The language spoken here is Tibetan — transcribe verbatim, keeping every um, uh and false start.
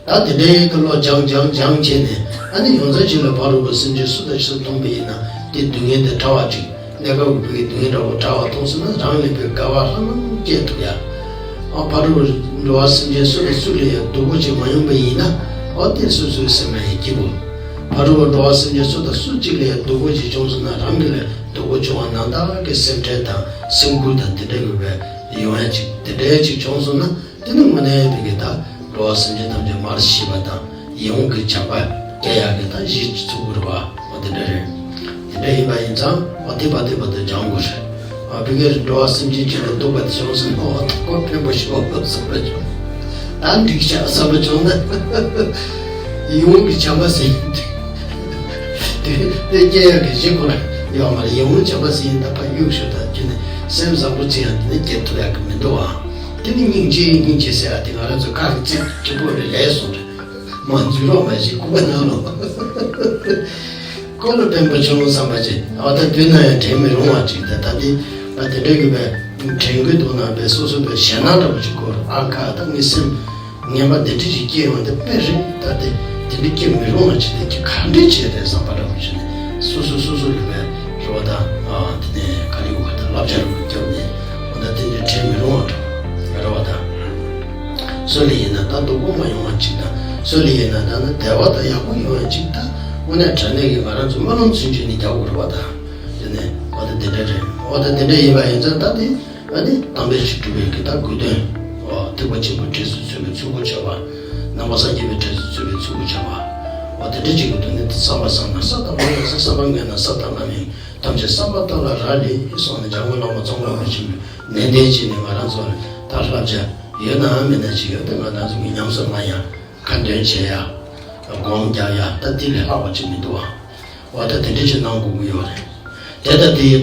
ད་དེ་འདྲའི་གི་བློ་སྦྱང་སྦྱང་སྦྱང་བྱས་ནས། ཨ་ནི་ཡོངས་རྫོགས་ཅིག་ལ་ཕ་རོལ་པོ་སེམས་ཅན་སུ་དང་སུ་མཐོང་པ་ཡིན་ན། དེ་སྡུག་བསྔལ་དེ་ཕྲ་བ་ཅིག་གནས་སྐབས་ཀྱི་བུ་གའི་སྡུག་བསྔལ་འདྲ་བོ་ཕྲ་བ་མཐོང་སོང་ན། རང་ལས་པའི་དགའ་བ་ལྷང་ལྷང་སྐྱེ་ཐུབ་ཡ། ཨ་ཕ་རོལ་པོ་འགྲོ་བ་སེམས་ཅན་སུ་དང་སུ་ལ་ཡང་སྡུག་པོ་ཅིག་མ་ཡོང་པ་ཡིན་ན། ཨོ་དེ་སོ་སོའི་སེམས་ལ་ཡང་སྐྱིད་པོ། ཕ་རོལ་པོ་འགྲོ་བ་སེམས་ཅན་སུ་དང་སུ་གཅིག་ལ་ཡང་སྡུག་པོ་ཅིག་བྱུང་སོང་ན། རང་གི་ལ་སྡུག་པོ་བྱུང་བ་ནང་བདག་གི་སེམས་ཁྲལ་དང་སེམས་ཁུར་དང་དེ་འདྲ་ཡོད་པའི་ཡོང་ཡ་ཅིག་དེ་འདྲ་ཅིག་བྱུང་སོང་ན། དེ་ནི་དངོས་གནས་དེ་གི་ད་འགྲོ་བ་སེམས་ཅན་ཐམས་ཅད་མར་ཤེས་པ་དང་། ཡིད་འོང་གི་བྱམས་པ་སྐྱེ་ཡག་གི་ད་གཞི་ཚུགས་དགོས་རེད་པ། འོ་དེ་འདྲ་རེད། དེ་འདྲ་ཡིན་པ་ཡིན་ཙང་། འོ་དེ་བར་དུ་བར་དུ་སྦྱང་དགོས་རེད། ཨ་བི་གའི་འགྲོ་བ་སེམས་ཅན་གཅིག་ལ་སྡུག་པ་དེ་བྱུང་སོང་ན། འོ་ད་ཁོ་ཕན་པོ་ཞིག་འོང་བསམ་པ་བྱུང་། ད་འགྲིག་ཤག་བསམ་པ་བྱུང་ན། ཡིད་འོང་གི་བྱམས་པ་ཟེར་དེ་དེ་སྐྱེ་ཡག་གི་གཞི་ཁོ་རང་ཡོད་མ་རེད། ཡིད་འོང་བྱམས་པ་ཟེར་ཡིན་ད་ཕར་གཡུག་ཞོག་ད་ཁྱོད་ནི་སེམས་བཟང་པོ་ཅིག་ཡང་དེ་ནི་སྐྱེ་ཐུབ་ཡག་གི་མི་འདུག་ཨ། དེ་ནི་སྙིང་རྗེ་སྙིང་རྗེ་ཟེར་ཡ་དེ་ང་རང་ཚོ་ཁ་གི་ཚིག་གཅིག་པོ་རེད། ལས་སོང་རེད། མ་འཛུལ་རོགས་མ་བྱེད། སྐུ་པ་ནང་ལོགས། ཁོ་ལ་ཕན་པ་བྱུང་བསམ་པ་བྱེད། འོ་ད་དུས་ན་ཡང་དྲན་མི་རུང་བ་ཅིག་ད་ད་དེ་ད་དེ་འདྲ་གི་བས་དྲན་གི་འདུག་ན། བས་སོ་སོ་བས་ཞེད་སྣང་འདྲ་པོ་ཅིག་སྐོར། ཨ་ཁ་ད་ངའི་སེམས་ངན་པ་འདི་འདྲ་ཅིག་སྐྱེ་ཡོང་དེ་དཔེ་རེད། ད་དེ་དེ་འདྲ་སྐྱེ་མི་རུང་བ་ཅིག་དེ་ཅིག་ག་འདྲ་བྱས་རེད་བསམ་པ་འདྲ་པོ་བྱས་ནས། སོ་སོ་སོ་སོ་ལ་བས་རེ་བ་དང་། ཨ་དེ་ནས་ག་རེ་ཡོད་ག་ད་བསླབ་བྱ་རེ་བ་བརྒྱབ་ནས། འོ་ད་དེ་འདྲ་དྲན་མི་རུང་བ་འདྲ་རེ་བ་དང་། སུ་ལ་ཡིན་ན་ད་སྡུག་པོ་མ་ཡོང་བ་ཅིག་དང་། སུ་ལ་ཡིན་ན་ད་ནི་བདེ་བ་དང་ཡག་པོ་ཡོང་བ་ཅིག་ད་དངོས་གནས་དྲང་གནས་ཀྱི་ང་རང་ཚོ་སྨོན་ལམ་ཚུན་ཆད་ནས་རྒྱག་དགོས་རེད་པ། ད་དེ་ནས་འོ་ད་དེ་འདྲ་རེད། འོ་ད་དེ་འདྲ་ཡིན་པ་ཡིན་ཙང་ད་དེ་ཨ་ནི་དམ་པའི་ཆོས་སྒྲུབ་པའི་གི་ད་དགོས་དོན། འོ་ཐེག་པ་ཆེན་པོའི་གྲས་སུ་ཚུད་པའི་ཚུལ་གྱིས་བྱ་བ། ནང་པ་སངས་རྒྱས་པའི་གྲས་སུ་ཚུད་པའི་ཚུལ་གྱིས་བྱ་བ། འོ་དེ་འདྲ་ཅིག་གི་དོན་ནི་བསམ་པ་བཟང་ན་བསམ་པ་ངན་ན་བསམ། བསམ་པ་ངན་ན་བསམ་དང་ངན་མིན་ཐམས་ཅད་བསམ་པ་ལྟར་ལ་རག་ལས་གསུངས་ནས། འཇམ་མགོན་བླ་མ་ཙོང་ཁ་པ་ཆེན་པོས་ནན་ཏན་བྱས་ནས་ང་རང་ཚོ་ལ་ད་བསླབ་བྱ་ཡོད་ནའང་མེད་ན་ཅིག་ཡོད་དེ་ང་རང་ཚོ་གི་ཉམས་སུ་བླང་ཡ་ཁ་འདོན་བྱེད་ཡ་སྒོམ་རྒྱག་ཡ་ད་དེ་ལས་ལྷག་པ་ཅིག་མི་འདུག་ཨ། འོ་ད་དེ་འདྲ་ཅིག་གནང་དགོས་ཀྱི་ཡོད་རེད། དེ་ལྟ་དེ་ཡི་